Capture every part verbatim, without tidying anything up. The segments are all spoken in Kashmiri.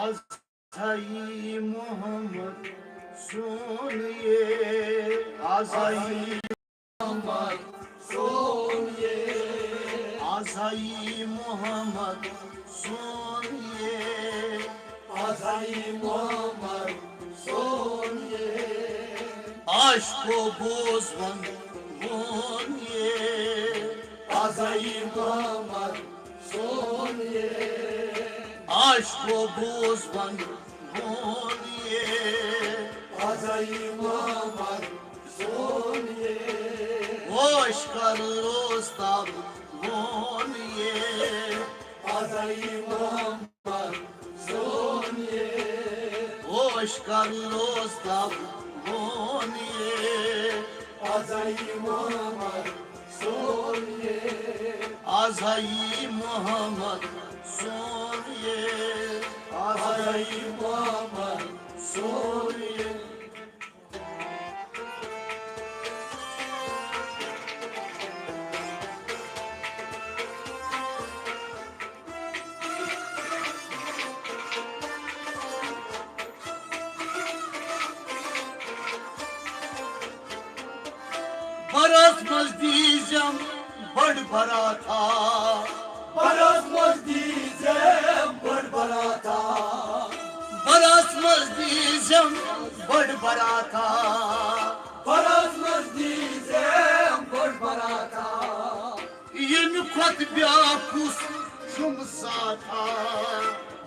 آز آیی محمد سون یہ، آز آیی محمد سون یہ، آز آیی محمد سون یہ، آز آیی محمد سون یہ۔ عاشقو بوز ون وون یہ، آز آیی محمد سون یہ۔ عاشقو بوز ون وون یہ، آز آیی محمد سون یہ۔ ہوش کر روز تب وون یہ، آز آیی محمد سون یہ۔ ہوش کر روز تب وون یہ، آز آیی محمد سون یہ۔ آز آیی محمد سون یہ، آز آیی محمد سون یہ۔ برس منٛز دیٖزٮ۪م بٔڑ براتھا۔ برس منٛز دیٖزٮ۪م بٔڑ براتھا۔ برس منٛز دیٖزٮ۪م بٔڑ براتھا۔ برس منٛز دیٖزٮ۪م بٔڑ براتھا۔ ییٚمہِ کھۄتہٕ بیٛاکھ کُس چھُم ساتھا؟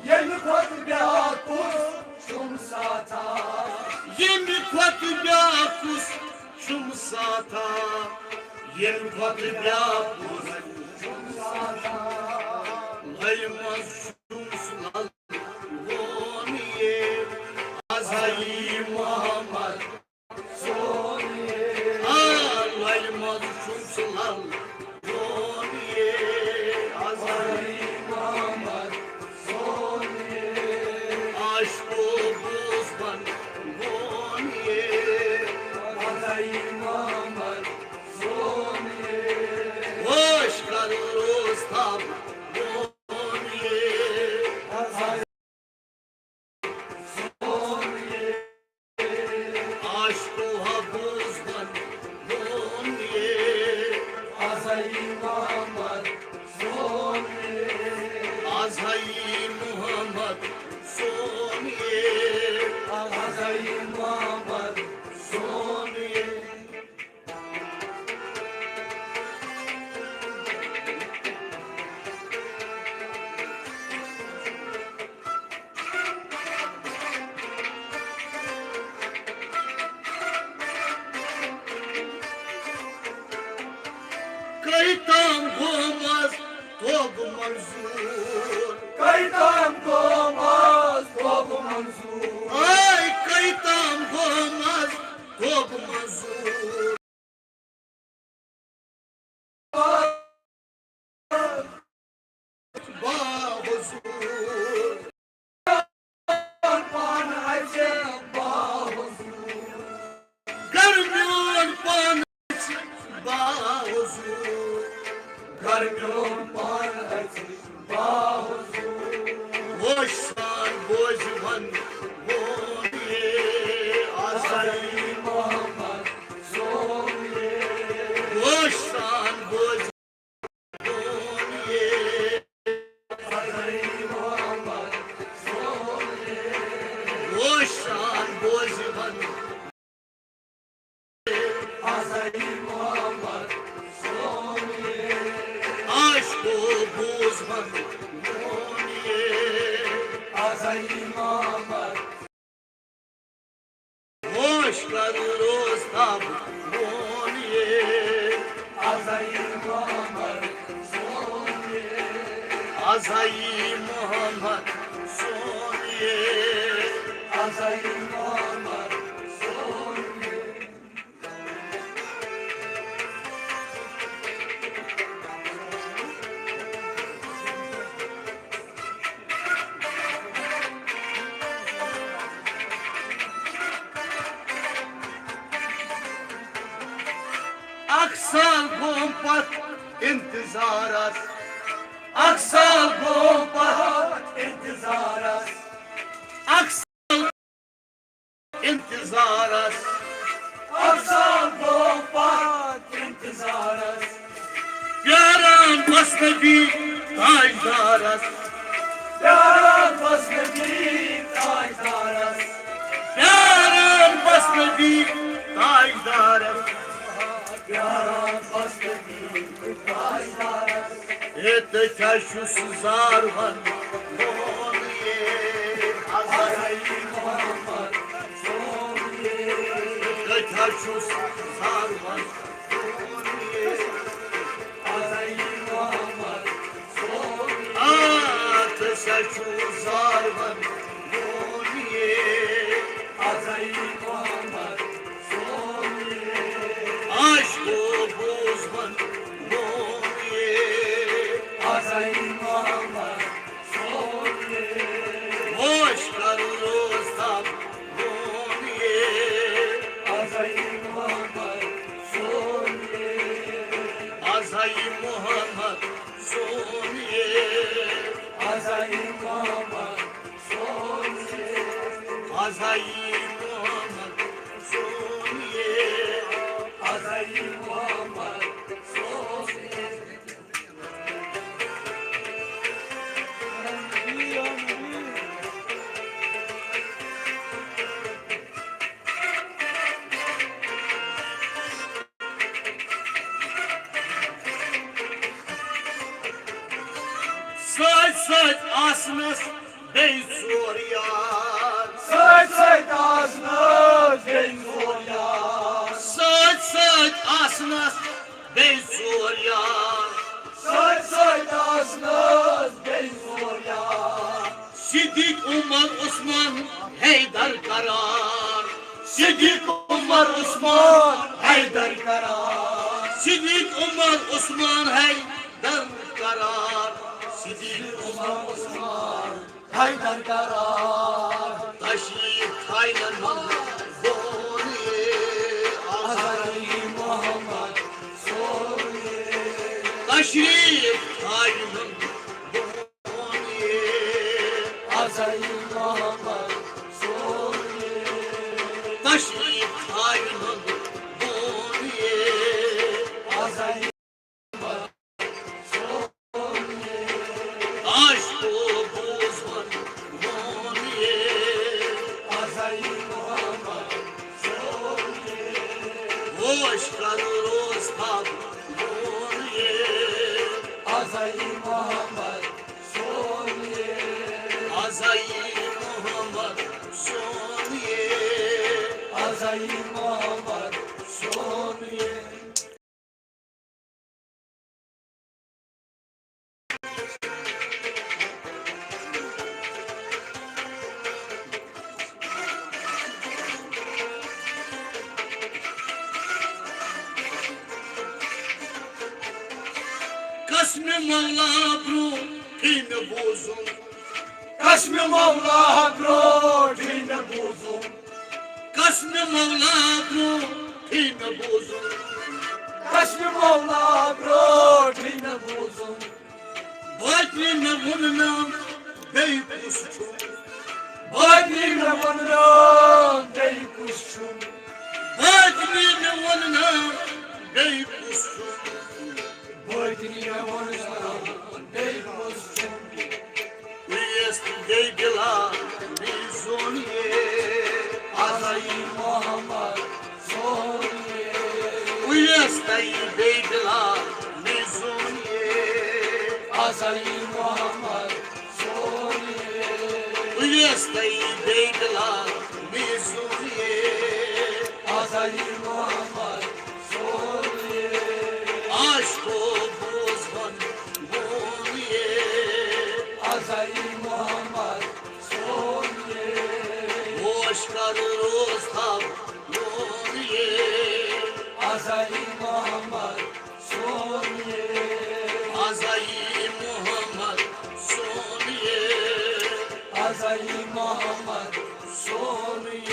ییٚمہِ کھۄتہٕ بیٛاکھ کُس چھُم ساتھا؟ ییٚمہِ کھۄتہٕ بیٛاکھ کُس چھُم ساتھا؟ ییٚمہِ کھۄتہٕ بیٛاکھ کُس چھُم ساتھا؟ لَیہِ منٛز چھُم سُہ لَل وون یے، آز آیی محمد۔ آ، لَلہِ منٛز چھُم سُہ لَل وون یے، آز آیی محمد سون یے۔ عاشقو بوز بن وون یے، آز آیی محمد سون یے۔ ہوش کر روز تھاو وون یے، آز آیی عاشقو ہا بوز بن وون یے، آز آیی محمد سون یے۔ آز آیی محمد سون یے۔ آز آیی محمد سون یے۔ کٔہۍ تام گوٚمس توبہٕ منظوٗر۔ کٔہۍ تام گوٚمس توبہٕ منظوٗر۔ آے کٔہۍ تام گوٚمس توبہٕ منظوٗر۔ باحضور۔ پان اَژِ باحضور۔ گر میون پان اَژِ باحضور۔ گر میون پان اَژِ باحضور۔ ہوش سان بوزِ ون وون یے، آز آیی محمد سون یے۔ ہوش سان بوزِ وون یے، آز آیی محمد سون یے۔ ہوش سان بوزِ ون آز آیی محمد سون یے۔ عاشقو بوز بن وون یے، آز آیی محمد۔ ہوش کر روز تھاو وون یے، آز آیی محمد سون یے۔ آز آیی محمد سون یے۔ آز آیی محمد سون یے۔ اکھ سال گوٚو پتھ انتظارس۔ اکھ سال گوٚو پتھ انتظارس۔ مثنوی تاجدارس، پیاران مثنوی تاجدارس، پیاران مثنوی تاجدارس، پیاران مثنوی تاجدارس۔ ہے تہٕ کیٛاہ چھُس زار ونان؟ تہٕ کیٛاہ چھُس زار ونان؟ آ، تہٕ سا چھُ زار ونان۔ عاشقو بوز ون۔ ہوش کر روز تب۔ آزائی محمد سونیے۔ آزائی محمد سونیے۔ آزائی محمد سونیے۔ آزائی محمد سونیے۔ سۭتۍ سۭتۍ آسنَس بیٚیہِ ژور یار۔ سۭتۍ سۭتۍ آسنَس بیٚیہِ ژور یار۔ سۭتۍ سۭتۍ آسنَس بیٚیہِ ژور یار۔ سۭتۍ سۭتۍ آسنَس بیٚیہِ ژور یار۔ صدیق عمر عثمان حیدر قرار۔ صدیق عمر عثمان حیدر قرار۔ صدیق عمر عثمان حیدر قرار۔ صدیق عمر عثمان حیدر قرار۔ تشریف تھاینن بونیے۔ آزائی محمد سونیے۔ تشریف تھاینن بونیے۔ آزائی محمد سونیے۔ تشریف تھاینن بونیے۔ آزائی عاشقو بوز ون مونیے۔ آزائی محمد سونیے۔ ہوش کر روز خواب مونیے۔ آزائی محمد سونیے۔ آزائی محمد سونیے۔ آزائی محمد سونیے۔ قسم مولا برونٛہہ پیٚیہِ مےٚ بوزُن۔ قسم مولا برونٛٹھٕے مےٚ بوٗزُم۔ قسم مولا برونٛٹھٕے مےٚ بوٗزُم۔ قسم مولا برونٛٹھٕے مےٚ بوٗزُم۔ بٲطنی مےٚ ووٚن نہٕ بیٚیہِ کُس چھُ۔ بٲطنی مےٚ ووٚن نہٕ بیٚیہِ کُس چھُ۔ بٲطنی مےٚ ووٚن نہٕ بیٚیہِ کُس چھُ۔ بٲطنی مےٚ ووٚن نہٕ بیٚیہِ کُس چھُ۔ اویس تہٕ بیٚیہِ بلال میزون یے۔ آزائی محمد سون یے۔ اویس تہٕ بیٚیہِ بلال میزون یے۔ آزائی محمد سون یے۔ اویس تہٕ بیٚیہِ بلال میزون یے۔ آزائی محمد سون یے۔ عاشقو بوز ون بون یے۔ آزائی محمد سون یے۔ ہوش کر روز تھاو لون یے۔ آزائی محمد سون یے۔ آزائی محمد سون یے۔ آزائی محمد سون یے۔